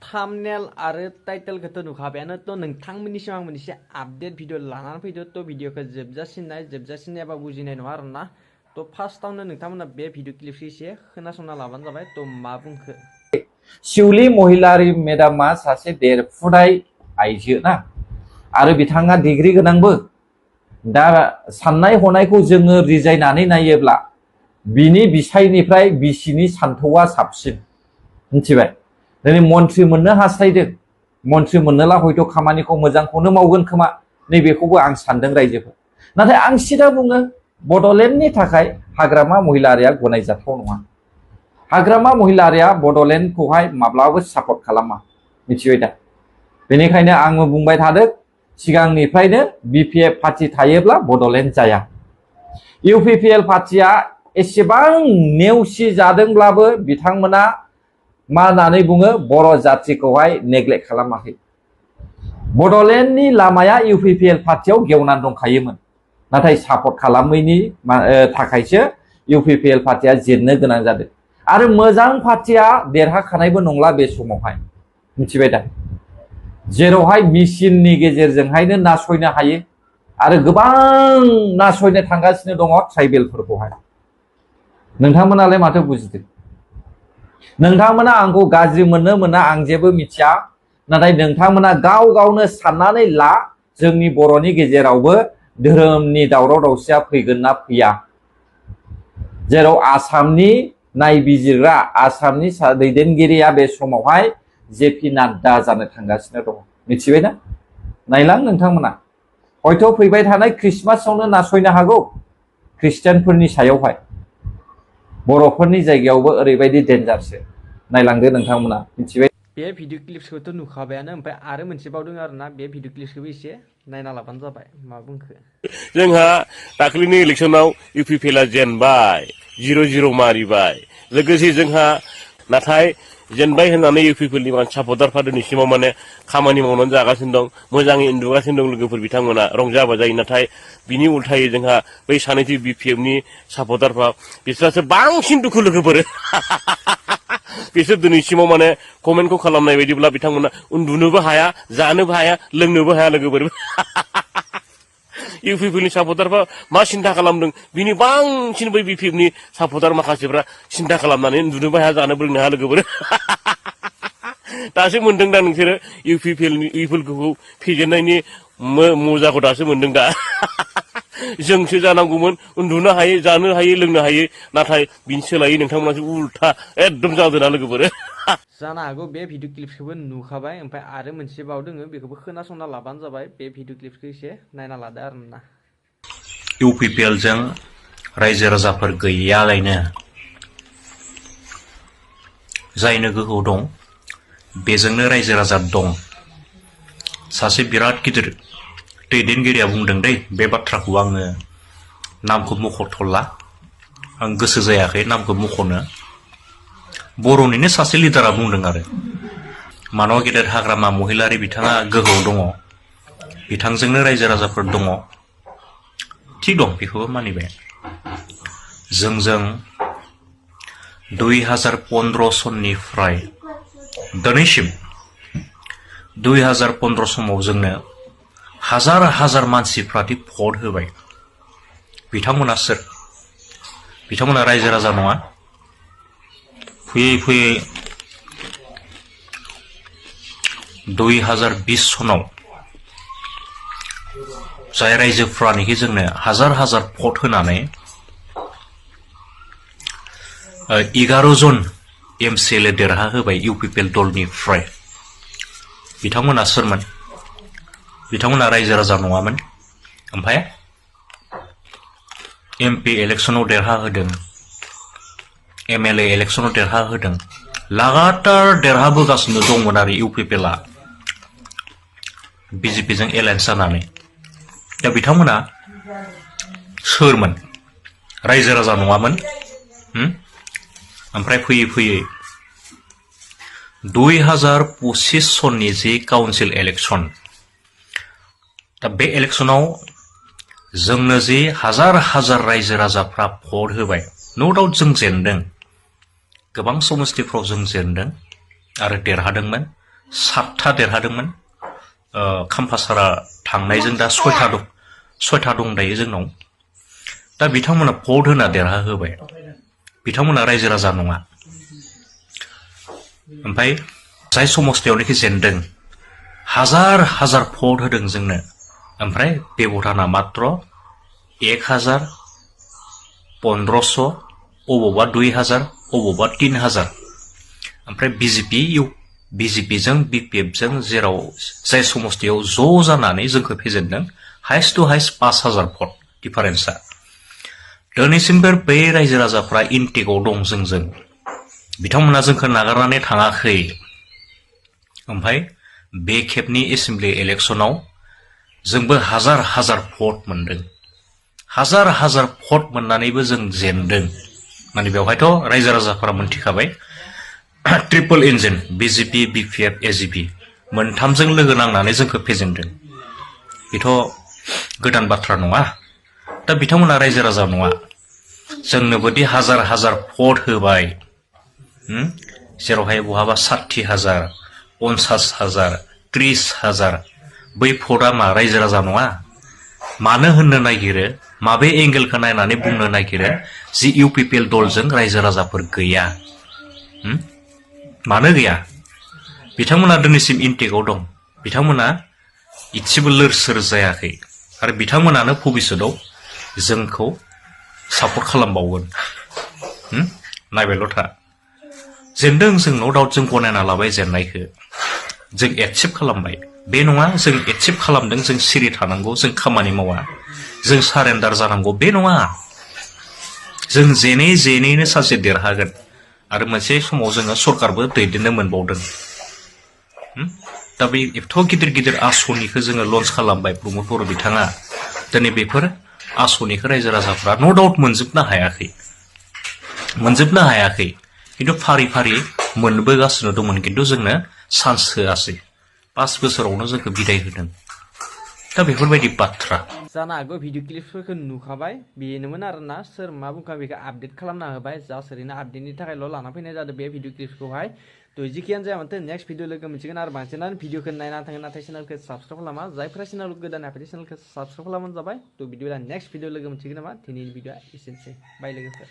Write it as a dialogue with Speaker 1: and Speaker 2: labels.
Speaker 1: thumbnail आरो टाइटेलखौथ' नुखाबायानो थ' नोंथांमोननि सिगां आं मोनसे आपडेट भिडिअ लानानै फैदो थ' भिडिअखौ जोबजासिम नायबा बुजिनाय नङा आरोना थ' फार्स्टआवनो नोंथांमोना बे भिडिअ क्लिपखौ एसे खोनासंना लाबानो जाबाय थ' मा बुंखो
Speaker 2: शिवली महिलारी मेडामा सासे देरफुनाय आइजो ना आरो बिथाङा डिग्री गोनांबो दा साननाय हनायखौ जोङो रिजायनानै नायोब्ला बिनि बिसायनिफ्राय बिसिनि सान्थौआ साबसिन मिथिबाय दिनै मन्थ्रि मोननो हास्थायदों मन्थ्रि मोननोला हयथ' खामानिखौ मोजांखौनो मावगोन खोमा नैबेखौबो आं सानदों रायजोफोर नाथाय आं सिदा बुङो बड'लेण्डनि थाखाय हाग्रामा महिलारिया गनायजाथाव नङा हाग्रामा महिलारिया बड'लेण्डखौहाय माब्लाबो सापर्ट खालामा मिथिबाय दा बेनिखायनो आङो बुंबाय थादों सिगांनिफ्रायनो BPF पार्टी थायोब्ला बड'लेण्ड जाया UPPL पार्टीया एसेबां नेवसि जादोंब्लाबो बिथांमोना मा होननानै बुङो बर' जातिखौहाय नेग्लेक्ट खालामाखै बड'लेण्डनि लामाया UPPL पार्टीयाव गेवनानै दंखायोमोन नाथाय सापर्ट खालामैनि थाखायसो UPPL पार्टीया जेननो गोनां जादों आरो मोजां पार्टीया देरहाखानायबो नंला बे समावहाय मिथिबाय दा जेरावहाय मेसिननि गेजेरजोंहायनो नासयनो हायो आरो गोबां नासयनो थांगासिनो दङ ट्राइबेलफोरखौहाय नोंथांमोनालाय माथो बुजिदों नोंथांमोना आंखौ गाज्रि मोननो मोना आं जेबो मिथिया नाथाय नोंथांमोना गाव गावनो साननानै ला जोंनि बर'नि गेजेरावबो धोरोमनि दावराव दावसिया फैगोन ना फैया जेराव आसामनि नायबिजिरग्रा आसामनि दैदेनगिरिया बे समावहाय जेपि नाड्डा जानो थांगासिनो दङ मिथिबायना नायलां नोंथांमोना हयथ' फैबाय थानाय ख्रिस्टमासावनो नासयनो हागौ ख्रिस्टियानफोरनि सायावहाय बर'फोरनि जायगायावबो ओरैबायदि डेन्जारसो नायलांदो नोंथांमोना मिथिबाय
Speaker 1: बे भिडिअ क्लिप्सखौथ' नुखाबायानो ओमफ्राय आरो मोनसे बावदों आरोना बे भिडिअ क्लिप्सखौबो एसे नायना लाबानो जाबाय मा बुंखो
Speaker 3: जोंहा दाख्लैनि इलेक्सनाव UPPLआ जेनबाय 0-0 मारिबाय लोगोसे जोंहा नाथाय जेनबाय होननानै UPPLनि सापर्टारफ्रा दिनैसिमाव माने खामानि मावनानै जागासिनो दं मोजाङै उन्दुगासिनो दं लोगोफोर बिथांमोना रंजा बाजायै नाथाय बिनि उल्थायै जोंहा बै सानैथि BPFनि सापर्टारफ्रा बिसोरसो बांसिन दुखु लोगोफोर बिसोर दिनैसिमाव माने कमेन्टखौ खालामनाय बायदिब्ला बिथांमोना उन्दुनोबो हाया जानोबो हाया लोंनोबो हाया लोगोफोर UPPLनि सापर्टारफ्रा मा सिन्था खालामदों बिनि बांसिन बै BPFनि सापर्टार माखासेफ्रा सिन्था खालामनानै उन्दुनोबो हाया जानोबो लोंनो हाया लोगोफोर दासो मोनदों दा नोंसोरो UPPLखौ फेजेननायनि मजाखौ दासो मोनदों दा जोंसो जानांगौमोन उन्दुनो हायो जानो हायो लोंनो हायो नाथाय बिनि सोलायै नोंथांमोनासो उल्था एकदम जादोंना लोगोफोर
Speaker 1: जानो हागौ बे भिडिअ क्लिप्सखौबो नुखाबाय ओमफ्राय आरो मोनसे बाव दोङो बेखौबो खोनासंना लाबानो जाबाय बे भिडिअ क्लिप्सखौ एसे नायना लादो आरोना
Speaker 4: UPPLजों रायजो राजाफोर गैयालायनो जायनो गोहो दं बेजोंनो रायजो राजा दं सासे बिराद गिदिर दैदेनगिरिया बुंदों दै बे बाथ्राखौ आङो नामखौ मख'थ'ला आं गोसो जायाखै नामखौ मख'नो बर'निनो सासे लिडारा बुंदों आरो मानव गेदेर हाग्रामा महिलारी बिथाङा गोहोआव दङ बिथांजोंनो रायजो राजाफोर दङ थिग दं बेखौबो मानिबाय जोंजों 2015 सननिफ्राय दिनैसिम 2015 समाव जोंनो हाजार हाजार मानसिफ्रादि भट होबाय बिथांमोना सोर बिथांमोना रायजो राजा नङा फैयै फैयै 2020 सनाव जाय रायजोफ्रानोखि जोंनो हाजार हाजार भट होनानै 11 जन MCLA देरहा होबाय UPPL दलनिफ्राय बिथांमोना सोरमोन बिथांमोना रायजो राजा नङामोन ओमफ्राय MP इलेक्सनाव देरहा होदों MLA इलेक्सनाव देरहा होदों लागातार देरहाबोगासिनो दंमोन आरो UPPLआ BJPजों एलायन्स जानानै दा बिथांमोना सोरमोन रायजो राजा नङामोन ओमफ्राय फैयै फैयै 2025 सननि जे काउन्सिल इलेक्सन दा बे इलेक्सनाव जोंनो जे हाजार हाजार रायजो राजाफ्रा भट होबाय नो डाउट जों जेनदों गोबां समस्थिफ्राव जों जेनदों आरो देरहादोंमोन 7था देरहादोंमोन खाम्फासारा थांनायजों दा 6था दं दायो जोंनाव दा बिथांमोना भट होना देरहा होबाय बिथांमोना रायजो राजा नङा ओमफ्राय जाय समस्थियावनोखि जेनदों हाजार भट होदों जोंनो ओमफ्राय बेब'थाना मात्र 1000 1500 अबावबा 2000 अबावबा 3000 ओमफ्राय BJP जों BPF जों जेराव जाय समस्थियाव ज' जानानै जोंखौ फेजेनदों हाइस्ट टु हाइस्ट 5000 भट डिफारेन्सआ दिनैसिमबो बै रायजो राजाफ्रा इन्टेकआव दं जोंजों बिथांमोना जोंखौ नागारनानै थाङाखै ओमफ्राय बे खेबनि एसेम्बलि इलेक्सनाव जोंबो हाजार भट मोनदों हाजार भट मोननानैबो जों जेनदों माने बेवहायथ' रायजो राजाफोरा मोनथिखाबाय triple engine BJP BPF AGP मोनथामजों लोगो नांनानै जोंखौ फेजेनदों बेथ' गोदान बाथ्रा नङा दा बिथांमोना रायजो राजा नङा जोंनोबोदि हाजार भट होबाय जेरावहाय बहाबा 60,000 50,000 30,000 बै भटआ मा रायजो राजा नङा मानो होननो नागिरो माबे एंगेलखौ नायनानै बुंनो नागिरो जि UPPL दलजों रायजो राजाफोर गैया मानो गैया बिथांमोना दिनैसिम इन्टेकआव दं बिथांमोना इसेबो लोर सोर जायाखै आरो बिथांमोनानो भबिष्यतआव जोंखौ सापर्ट खालामबावगोन नायबायल' था जेनदों जों नो डाउट जों गनायना लाबाय जेननायखौ जों एक्सेप्ट खालामबाय बे नङा जों एक्सेप्ट खालामदों जों सिरि थानांगौ जों खामानि मावा जों सारेन्डार जानांगौ बे नङा जों जेनैनो सानसे देरहागोन आरो मोनसे समाव जोङो सरकारबो दैदेननो मोनबावदों दा बे एथ' गिदिर आसनिखौ जोङो लन्च खालामबाय प्रमद बर' बिथाङा दिनै बेफोर आसनिखौ रायजो राजाफ्रा नो डाउट मोनजोबनो हायाखै खिन्थु फारि मोनबोगासिनो दंमोन खिन्थु जोंनो चान्स होआसै 5 बोसोरावनो जोंखौ बिदाय होदों दा बेफोरबायदि बाथ्रा
Speaker 1: जानो हागौ भिडिअ क्लिपफोरखौ नुखाबाय बेनोमोन आरोना सोर मा बुंखा बेखौ आपडेट खालामना होबाय जास्ट ओरैनो आपडेटनि थाखायल' लाना फैनाय जादों बे भिडिअ क्लिपखौहाय थ' जिखियानो जाया माथो नेक्स्ट भिडिअ लोगो मोनसिगोन आरो बांसिनानो भिडिअखौ नायना थाङो नाथाय चेनेलखौ साबस्क्राइब खालामा जायफोरा चेनेल गोदान नायफैदों चेनेलखौ साबस्क्राइब खालामबानो जाबाय थ' बिदिब्ला नेक्स्ट भिडिअ लोगो मोनसिगोन नामा दिनैनि भिडिअआ एसेनोसै बाय लोगोफोर